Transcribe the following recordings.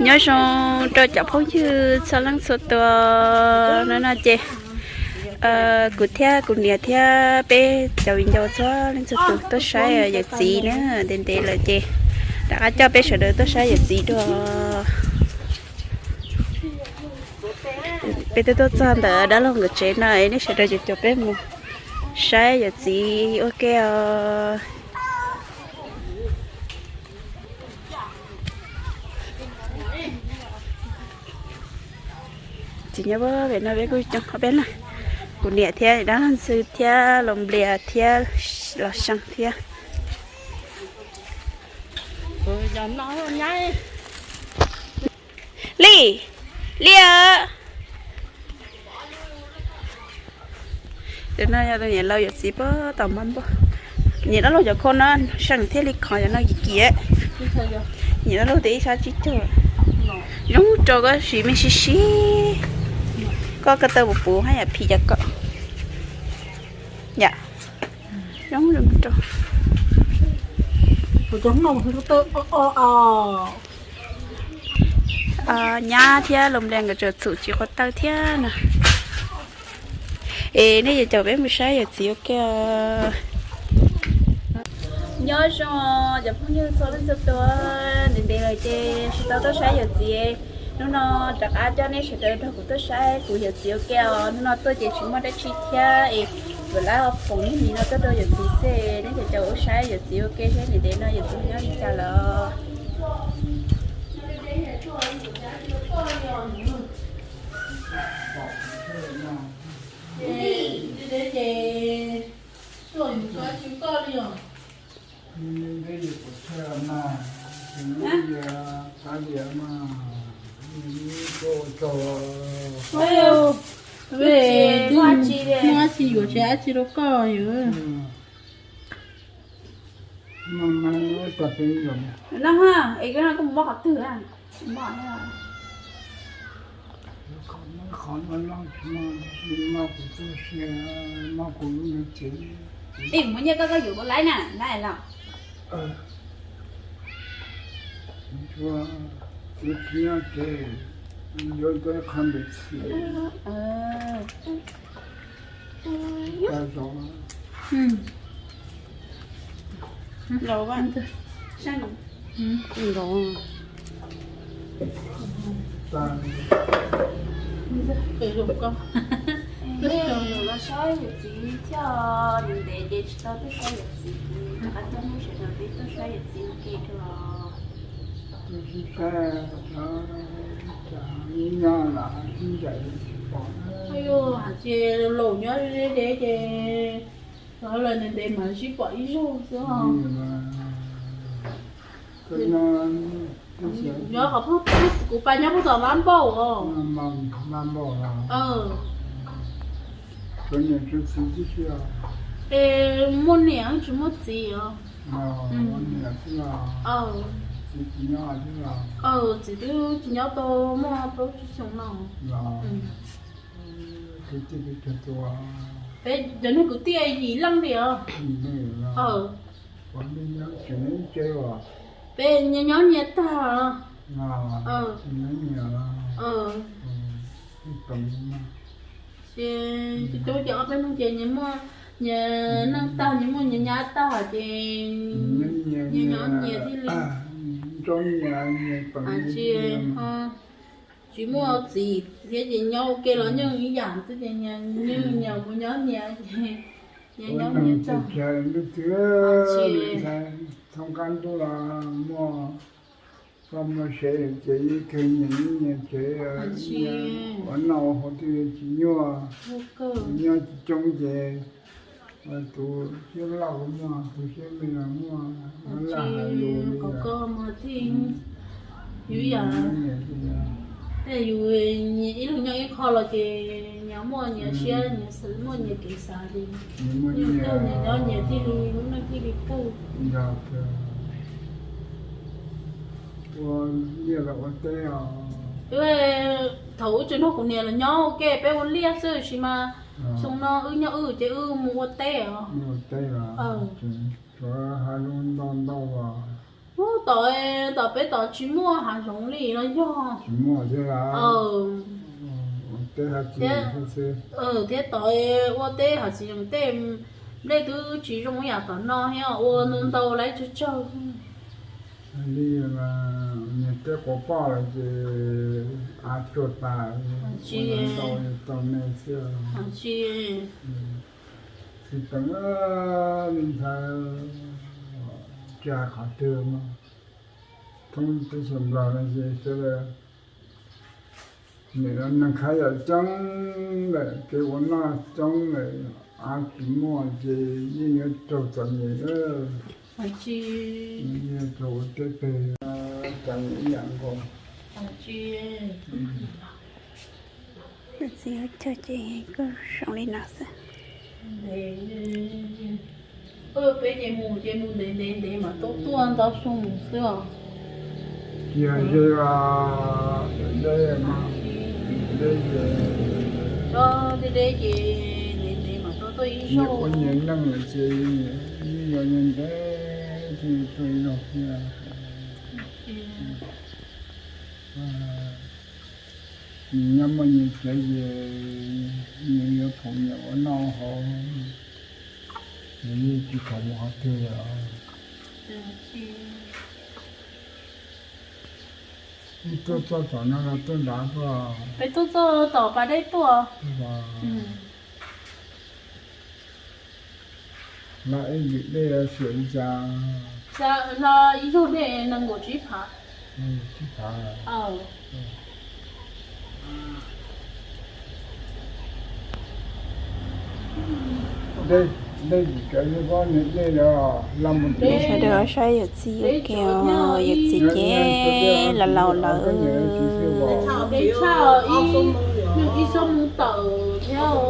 Nyob zoo rau cov phooj ywg txhua leej txhua tus. Hnub no ces kuv thiab kuv niam thiab peb cov viv ncaus txhua leej txhua tus tuaj saib yawm txiv na. Ntev ntev lawm ces rov qab coj peb sawv daws tuaj saib yawm txiv dua. Peb twb tuaj txog ntawm dab laug nkawd tsev no, nej sawv daws caum caum peb mus saib yawm txiv ua ke os. Txiv nyob pem no, peb kuj coob ob peb leeg, kuv niam thiab dab laug ntxwg thiab Los Nplias thiab Los Xyooj thiab. Li, Li a. Tus no yog tus niam laus yawm txiv puag tom mas npauj. Niam dab laug cov khau no seem thiaj li khov cov no kim kim. Niam dab laug tias ib sab tsib caug. Zoo rau koj siv me sib sib. Koj ko taw puv puv haj yam phim cov ko. Yam zoo rau. Nyab thiab Los Nplias nkawd tseem txhum tsis qua taw thiab no. Es nej yuav caum peb mus saib yawm txiv ua ke. Nyob zoo cov phooj ywg txhua leej txhua tus, ntev ntev lawm ces tsis tau tuaj saib yawm txiv. Hnub no rov qab coj nej sawv daws nrog kuv tuaj saib kuv yawm txiv ua ke os. Hnub no tuaj ces tsis muaj dab tsi thiab es kuv lab foom niag mis no tuaj rau yawm txiv xwb, nej caum caum ua saib yawm txiv ua ke seb ntev ntev no yawm txiv nyob li cas lawm. Muaj dab tsi yuav tsis dab tsi rau koj yom. No, es koj no koj mus npoj qhov twg? Ej, muab nyiaj koj, koj yuav koj laib na, laib los. Los, los saib yawm txiv thiab, ntev ntev ces tsis tau tuaj saib yawm txiv, rov qab coj nej sawv daws peb tuaj saib yawm txiv ua ke os. Hais tias laus nyob deb deb ces, los lawm ntev ntev mas sib pom ib zaug xwb os. Nyob qhov, kuv pais nyob puag tom Vaj Npauj os. Es muaj niam tsis muaj txiv os. Txiv twb tsis nyob tau muaj plaub tsib xyoos no. Peb cov niag kwv tij yim leej li os. Peb nyob nyias tag. Ces coob coob ces ob peb leeg ces nyias muaj nyias neej tag, nyias muaj nyias nyab tag ces nyias nyob nyias thiaj li. Tsis ho tsis muaj txiv thiab ces nyob ua ke los yeej ib yam xwb ces nyias nyias mus nyob nyias ces nyias nyob nyias tag. Thoob qab ntuj los muaj, koj muaj sev ces ib tug nyias nyob nyias tsev, ua noj ua haus twb tsis nyuaj. Nyob tsis coob ces tus siab loj kuj muaj, tus siab me los muaj, laj hais lus li. Yus yam tej yus ib leeg nyob ib qho los ces nyias muaj nyias siab, nyias muaj nyias kev xav li. Nyias nyob nyias thiaj li lub neej thiaj li pug. Ua liaj los ua teb os. Thaum ub tseem nrog kuv niam los nyob ua ke peb ua liaj xwb, tab sis mas xyoo no wb nyob wb ces wb mus ua teb os. Ua teb os. Tsuav hav zoov ntau ntau os. Tom, tom peb tom tsis muaj hav zoov li los yog. Tsis muaj thiab. Thiab tom ua teb hav txiv zoo tej, nplej twb tsis zoo yam tom no thiab, ua ntau ntau lawm tsawg tsawg. Li niag teb quav poj los ces av tsuag tas, ua ntau tau me xwb. Tsis teev li ntawd, tsis hais qhov twg mas thoob teb chaws Nplog no ces sawv daws nim no neeg khab yam coob lawm, kev ua noj coob lawm, av tsis muaj ces yeej yuav raug txom nyem lawm. Yeej raug ua teb peg txom nyem ib yam nkaus. Txiv caug ces kuj zoo li no xwb. Peb ces mus ces mus ntev ntev ntev mas tuaj tuaj ntau xyoo mus xwb os. Cia ze deb deb ces ntev ntev mas tuaj tuaj ib zaug. Ua nyias neej lawm ces yeej yog ntev ntev thiaj tuaj ib zaug thiab. Nyias nyob muaj nyias tsev ces nyias yuav phoom nyias ua noj haus, nyias yeej tsis pom mus qhov twg lawm. Wb tuaj txog tom no los tuaj nrad tuaj? Peb tuaj txog tom pas dej tuaj. Hla ib ntsis dej xiam li cas? Hla ib zaug dej nees nkaum tsib phav. Tsib phav. Dej tsis tsaus li pob niag dej los hla mus. Sawv daws saib yawm txiv ua ke os, yawm txiv ces laus laus lawm.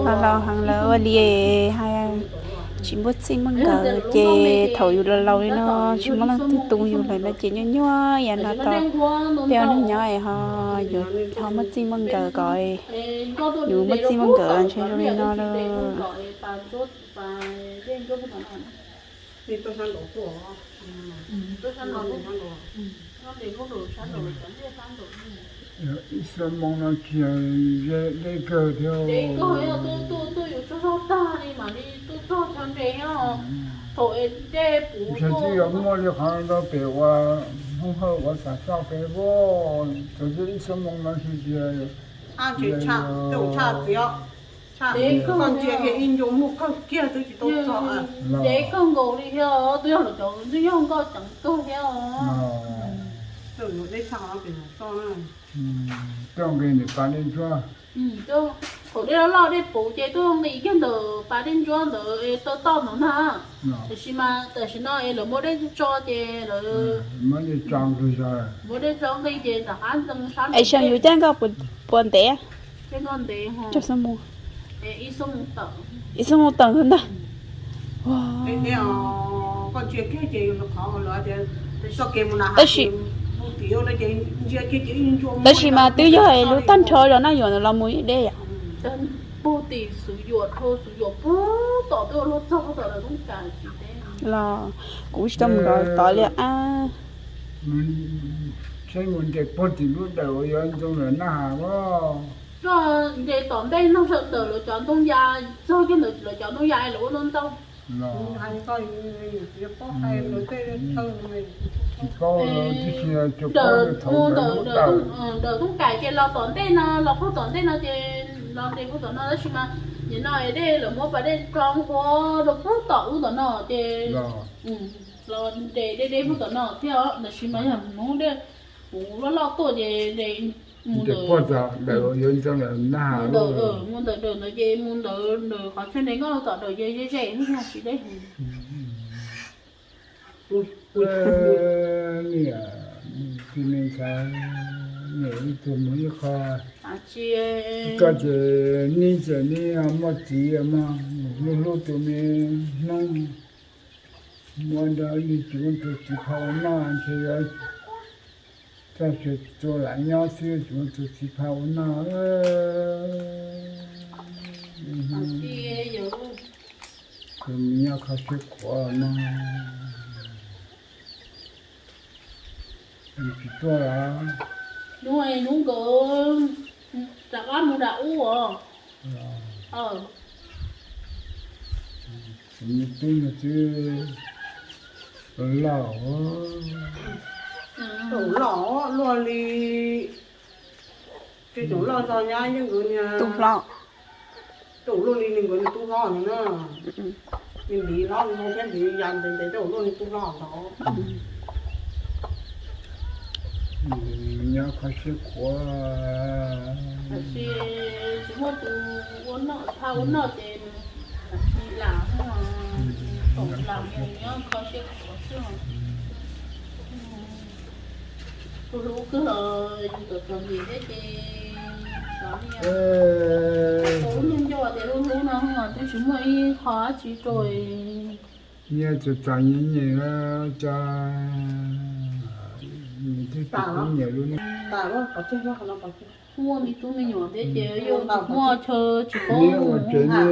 Laus laus heev lawm ua li tsis muaj txij muaj nkawm ces thaum yus laus laus li no tsis muaj leej twg tu yus lawm no ces nyuaj nyuaj yam no tau. Peb ua neeg nyob es ho yuav ho muaj txij muaj nkawm kom yus muaj txij muaj nkawm los ntshe zoo li no lawm. Ib xuab moos no kiag ze deb kawg thiab. Ntshe twb yuav muaj li qhov rau pem uas Hmoob Hawj uas xam txoj kev, txog ib xuab moos no kiag ces Deb kawg, deb kawg nkaus li thiab, twb yog lawv cov ntxwg yog nkauj ceev kawg thiab os. Coj nqis ntawm pas dej ntsuab. Thaum dej loj loj dej puv ces tuaj nqis kiag ntawm pas dej ntsuab ntawd taw toj ntawd na. Tiam sis mas tam sim no es lawv muab dej tso ces lawv muab dej tso nqis ces rov qab ntoo sab. Es xyoo yus coj nkauj puas ntev? Ib xuab moos tawm ntag. Tab sis, tab sis mas twb yog lub tag nrho los noj yuam los mus ib deb yom. Puag tim Xuv Yuam dhau Xuv Yuam puag tom tuaj luag txog tom lawv Toob Kas tsis teb. Los kuv tsis tau mus nrov tod li a. Saib mus nres puag tim lub dawm uas yuav ntoo lawm Naj Has los. Koj nres tom ntej no sawv ntawm lawv cov ntoo ya, txog kiag ntawm lawv cov ntoo ya es lawv ua ntoo ntau. Tsis paub, ntawm Toob Kas ces los tom ntej no, los puag tom ntej no ces los nres puag tom no tab sis mas nim no es dej lawv muab pas dej tso nqua rau puag tom ub tom no ces los nres deb deb puag tom no thiab. Tab sis mas yog hnub dej puv loj loj tuaj ces nres mus ntawm, mus ntawm dawm ntawd ces mus ntawd ntawd qhov chaw nres nkoj tom dawm ces ze ze thiab yog tsis deb. Niam, txiv me ntxhais, niam ib tug mus ib qho, koj ces neb tseem neb muaj txiv mog, hlub hlub tus me hnub, muaj nrog ib tug txiv pha ua noj ntshe yuav txoj sia tsis tua lam nyob xwb, tsis muaj tus txiv pha ua noj. Tus me nyuam qhov siab khuav no. Tsis tuaj los? Hnub, hnub nkawd rov qab mus nram ub os. Tus me tub no twb loj, loj luaj li, tsis tseem loj zog nyab yeej nkawd niag tub hlob, tub luaj li nkawd niag tub hlob no na. Nws ntiv hlob zoo thiab ntiv ya ntev ntev tau luaj li tub hlob ntawd. Nyob kho siab khuav. Tsis muaj tus ua noj, phaj ua noj ces nws lam, lam mus nyob kho siab khuav xwb. Hlub hlub kawg los yus txom txom nyem thiab ces, lub neej nco tias hlub hlub no twb tsis muaj ib qho dab tsi rau. Nyias txom txom nyem nyem, cas nws twb tsis pub nyias lub neej. Muaj me tub me nyuam thiab ces yus tsis muaj chaw tsis paub ua tsev ne,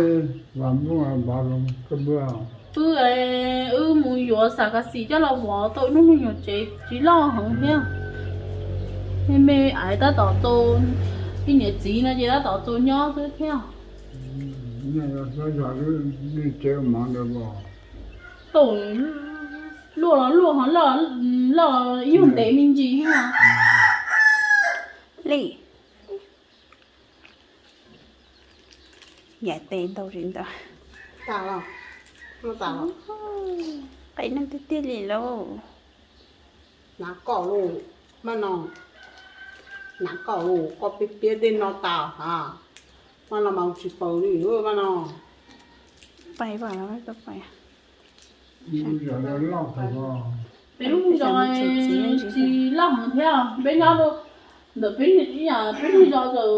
vas nplooj vas npag los koj npwg. Wb, wb mus yuav xam kas xim coj los vov tau ib lub me nyuam tsev tsis loj heev thiab. Me me aiv tab tom txaus, ib niam txiv no ces tab tom txaus nyob xwb thiab. Tau luaj los luaj ho loj, loj ib nyuag ntev me ntsis thiab. Li, yam tes ntau tsis ntau. Qe neeg tiag tiag li lauj. Nav koj lauj, Maj Nom. Nav koj lauj, koj piav piav tej no tas ha. Maj Nom mas tsis paub li Maj Nom. Pais, pais. Peb lub zos tsis loj heev thiab, peb nyob ntawm peb, peb lub zos txawm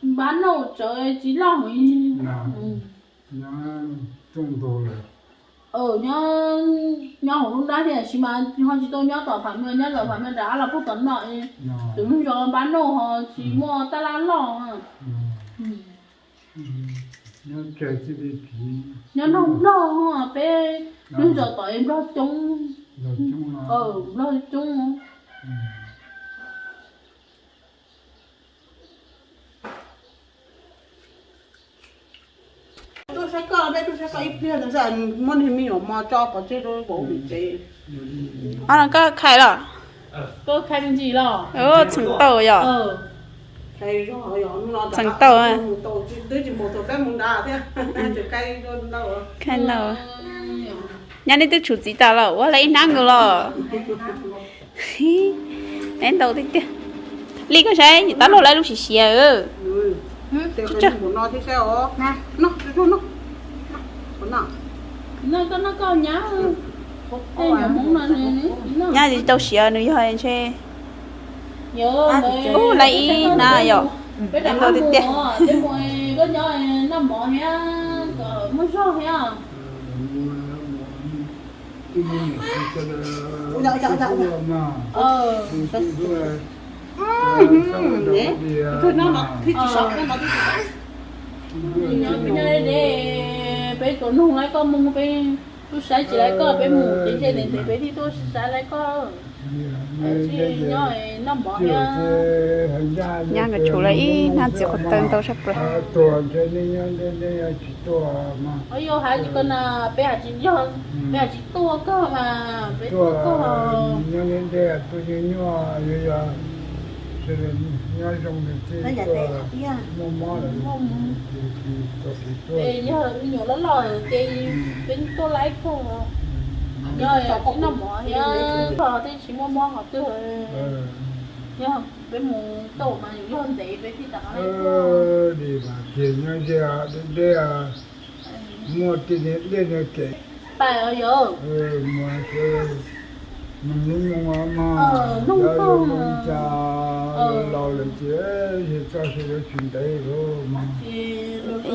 npab nauj tsawv tsis loj heev. Nyob hauv lub nrab thiab tab sis mas ho tsis tau nyob tom Pham Maj, nyob tom Pham Maj nram Ab Los Pug tom no. Tus lub zos npab nauj ho tsis muaj tab laj loj. Nyob nrog nplog, peb lub zos tom es nplog coob, nplog coob. Tuaj saib koj, peb tuaj saib koj ib pliag no, muab niag me nyuam mos tso pov tseg rau vauv pem tsev. Ob no koj khai los? Koj khai me ntsis los? Txheem tau yom? Txheem tau. Khai ntau. Nyab nej twb tshum txiv tas los ua lawv ib hnab nkaus los? Neb ntau tiag tiag. Li koj saib tab loj lawm lub siav siav. Nyab tsis tau siav, nws yog ntshe. Ub, lawv ib hnab yom. Neb ntau tiag tiag. Peb tuaj nug lawv koj mus, peb tuaj saib tsis lawv koj, peb mus ces ntshe ntev ntev peb thiaj tuaj saib lawv koj. Nyob nkaus tshum lawv ib hnab txiv qhuav taw ntau sab plaws. Yog has tsis koj na, peb has tsis yog, peb has tsis tuaj kawg mas peb tuaj kawg. Nyob zoo ces muaj mob lawm. Yog me nyuam loj loj ces peb tuaj laib kawg. Yog tsis noj mov thiab koj thiaj tsis muaj mob qhov twg. Yog peb mus tau mas yog ntev peb thiaj rov qab. Li mas ces nyob ze deb deb, muaj tej niag dej niag kev. Pais os yog. Mus noog lub moo mas, noog pog cas laus lawm ces yog txoj sia yuav tsis ntev lawm mas.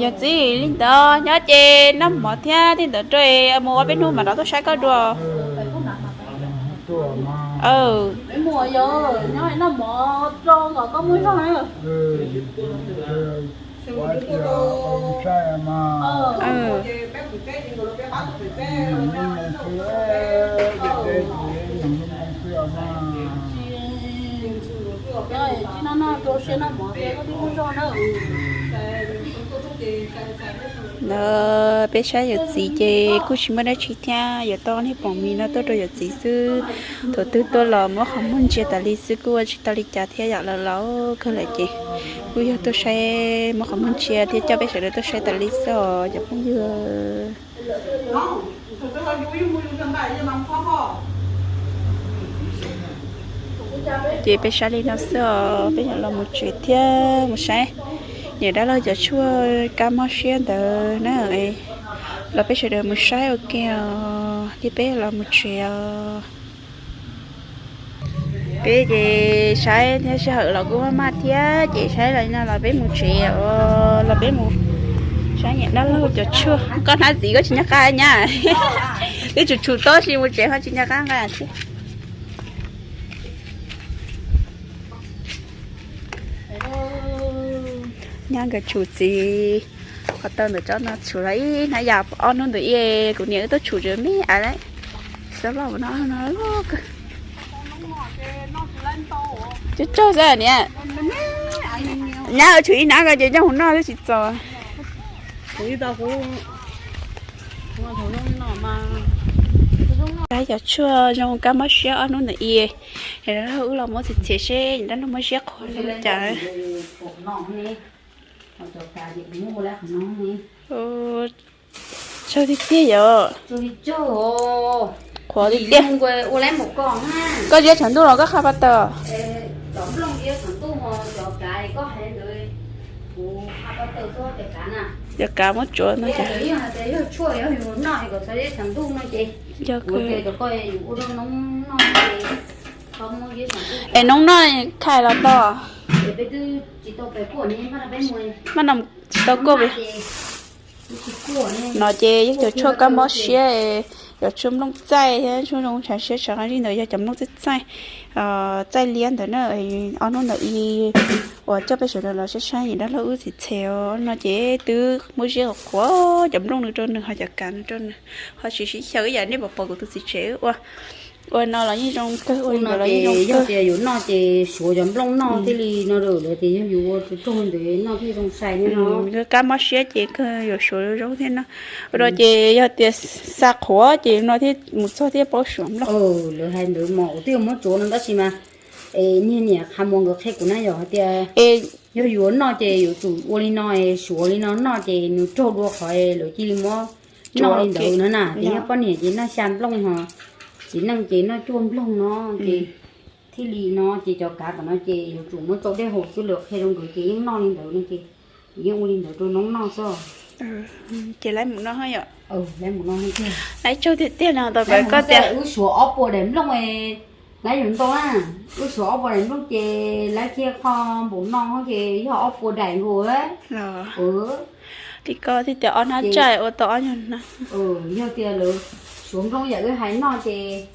Yog txiv li ntawd nyob ces noj mov thiab tej ntawd rau mus ua peb hnub mam rov tuaj saib koj dua. Peb mus yog nyob noj mov rau kom koj muaj zog na. Ntawd peb saib yawm txiv ces kuj tsis muaj dab tsi thiab, yuav tau niag poom mis no tuaj rau yawm txiv xwb. Thaum twg tuaj los muab qhov muag ntsia tas li xwb kuj ua tsis tau li cas thiab yom, lawv laus kawg lawm ces kuj yog tuaj saib muab qhov muag ntsia thiab coj peb sawv daws tuaj saib tas li xwb os cov phooj ywg. Ces peb saib li no xwb os, peb yuav los mus tsev thiab mus saib niam dab laug cov tshuaj kab mob siab ntawd na. Los peb sawv daws mus saib ua ke os, ces peb los mus tsev os. Peb ces saib thiab sij hawm los kuj maj maj thiab ces saib los no los peb mus tsev os, los peb mus saib niam dab laug cov tshuaj. Koj hnab txiv koj tsis nco qab nyab, twb tshum tshum tob sis mus tsev ho tsis nco qab nqa thiab. Nyab nkawd tshum txiv, qhov taw ntawm tsob no tshum los ib hnab yas ob hnub ntawd kuv niam wb tuaj tshum tsev me ais lawm. Xob loj no no loj kawg. Cog cog xwb niam. Nyab tshum ib hnab ko ces coj mus noj twb tsis txaus. Cov tshuaj zoo kab mob siab ob hnub ntawm i, wb los muab txiav txiav seb dab laug mob siab qhuav li cas. Tsawg tiag tiag yom. Qhuav tiag tiag. Koj ziab tshav ntuj los koj qha pa taws. Cov kav muab tsuav no. Es noob noj khai los tau. Maj no tsis tau kuaj. No ces yog cov tshuaj kab mob siab, cov tshuaj nplooj txaij thiab tshuaj zoo tshav siab tshav nqaij zib ntawd yog cov nplooj txaij txaij, txaij liab ntawd na. Ob hnub ntawm i uas coj peb sawv daws los saib saib niam dab laug wb txiv txhe no ces twb muab ziab qhuav cov nplooj nws rau nws ho cov kav nws rau nws ho tsis sib xyaw ib yam nej pom pom kuv tus txiv tsev ua. Ua no los yeej zoo kawg, ua li ntawd los yeej zoo kawg. Yog tias yus noj ces suav cov nplooj noj thiaj li no lawm, tias yog yus ua raug ntawd noj thiaj zoo sai thiab no. Kab mob siab ces kawg yuav suav zoo thiab no. Ua rau ces yog tias xa qhuav ces no thiaj mus txog thiaj paub suav nplooj. Lawv hais ntawd mas kuv twb yuav muab tsuav no tab sis mas es niag niam qha muas nkawd qhia kuv na yog hais tias yog yus ua noj ces yuav tsum ua li no es suav li no noj ces nws raug dua qhov lawv cia li muab noj li ntawd no na. Ces yog poj niam ces noj xya nplooj ho txiv neej ces noj cuaj nplooj no ces thiaj li no ces cov kav tom no ces yuav tsum muab tsau dej haus xwb, lawv qhia rau nkawd ces yeej noj li ntawd no ces yeej ua li ntawd rau noob noj xwb. Ces lawv mus noj yom. Lawv mus noj tiag. Lawv tsaug tiag tiag no tau kawg koj tias wb suav ob puas daim nplooj, lawv yuav ntau na, wb suav ob puas daim nplooj ces lawv kiag qho npaum no ces yog ob puas daim nkaus. Li koj thiaj tias ob hnab tsaij ua tau ob nyuag hnab. Yog tias lawv suav nplooj yam wb hais noj ces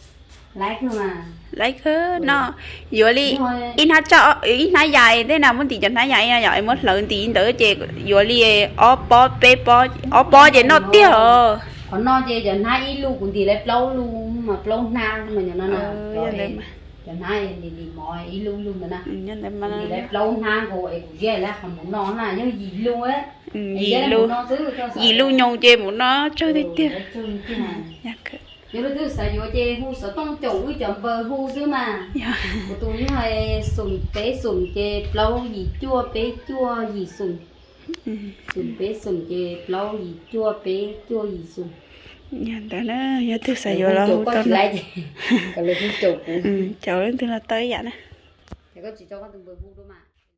laiv kawg mas. Laiv kawg no, yuav li ib hnab tsaij ib hnab yas tej na, muab ntim cov hnab yas no yom, muab hlawv ntim ntawd ces yuav li ob pob peb pob, ob pob ces noj tiag os. Qhov no ces cov hnab ib lub kuv ntim lawv plaub lub mas plaub hnab mas no, cov hnab ntim ntim mov ib lub lub ntawd na, ntim lawv plaub hnab nkaus es kuv ziab lawv qhov mus no na yog yim lub, yim lub, yim lub nyoos ces mus no tsaug tiag tiag. Yog leej twg xav yuav ces hu xov tooj caum wb cov npawb hu xwb mas. Kuv tus yog xoom peb xoom ces plaub yim cuaj peb cuaj yim xoom. Xoom peb xoom ces plaub yim cuaj peb cuaj yim xoom. Yog ntawd na, yog twg xav yuav los hu tau na. Caum leej twg los tau ib yam na.